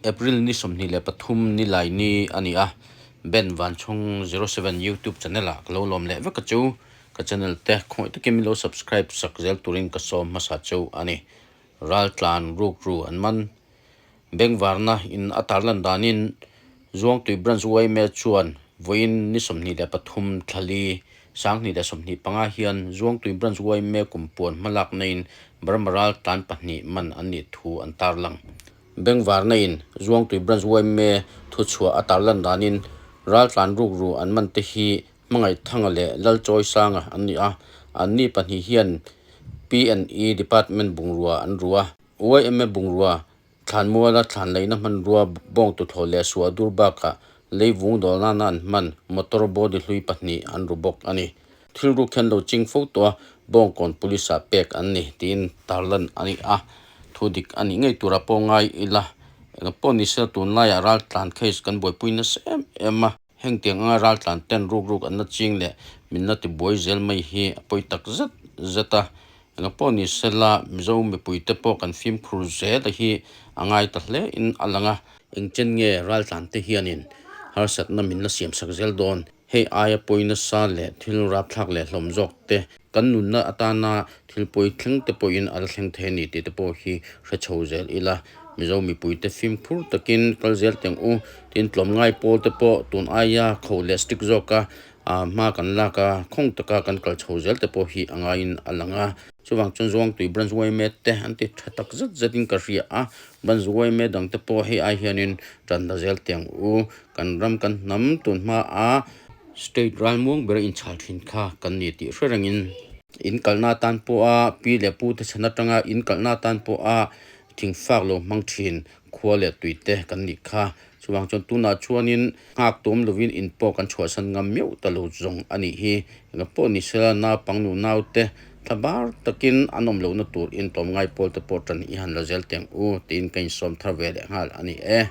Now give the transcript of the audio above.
April ni 23 nilai ni a ni a, Ben Vanchhawng 07 YouTube channel ah ka lo lawm leh vek a chu. Ka channel te khawngaih takin min lo subscribe sak zel turin ka sawm hmasa cheu a ni. Raltlan rukru an man. Bengvarna in a tarlan danin Zuangtui Branch yma chuan vawiin ni 23 thlali 2025 hian Zuangtui Branch yma kumpuan hmalakna in Burma raltlan pahnih man an nih thu an tarlang. Bengvarna in Zuangtui Branch yma thuchhuah a tarlan danin raltlan rukru an man te hi Hmangaihthanga leh Lalchawisanga an ni a, anni pahnih hian PNE Department bungrua an ru a. Yma bungrua thlanmuala thlan leina hmanrua bawng tuthlawh leh suah dur bakah leivung dawl nana an hman motor body hlui pahnih an ru bawk a ni. Thil ruk hian lo ching fo tawh a, Bawngkawn Police ah pek an ni tiin tarlan a ni a, thu dik a nih ngei tura pawh ngai ila engpawh ni sela tunlaiah raltlan case kan buaipui nasa em em a. Heng tiang anga raltlan ten ruk ruk an la ching leh min la ti buai zel mai hi a pawi tak zet zet a, engpawh ni sela Mizo mipui te pawh kan fimkhur zel a hi a ngai ta hle in a lang a. Engchen nge raltlan te hianin harsatna min la siam sak zel dawn? Hei aia pawi nasa leh thil rapthlak leh hlawm zawk te kan nunna atana thil pawi thleng te pawhin a la thleng thei a ni tih te pawh hi hre chho zel ila. Mizo mipuite fimkhur takin kal zel teng u. Tin, tlawmngai pawl te pawh tun aia kho leh stick zawka hma kan lak a, khawng taka kan kal chho zel te pawh hi a ngaiin a lang a. Chuvang chuan Zuangtui Branch yma te an ti tha tak zet zetin ka hria a, Branch yma dang te pawh hei ai hianin tan la zel teng u. Kan ram kan hnam tun hma a State ralmuang bera inchhal thin kha kan ni tih hre rengin. In kalna atan pawha pi leh pu te chhan atanga in kalna atan pawha Thingfak lo hmang thin khua leh tui te kan nih kha. Chuvang chuan tunah chuanin nghak tawm lovin in pawh kan chhuahsan ngam meuh ta lo zawng a nih hi. Enga pawh ni sela naupang nu naute thla bar takin an awm lohna tur in tlawmngai pawl te pawh tan i han la zel teng u tiin ka insawm thar ve leh nghal a ni e.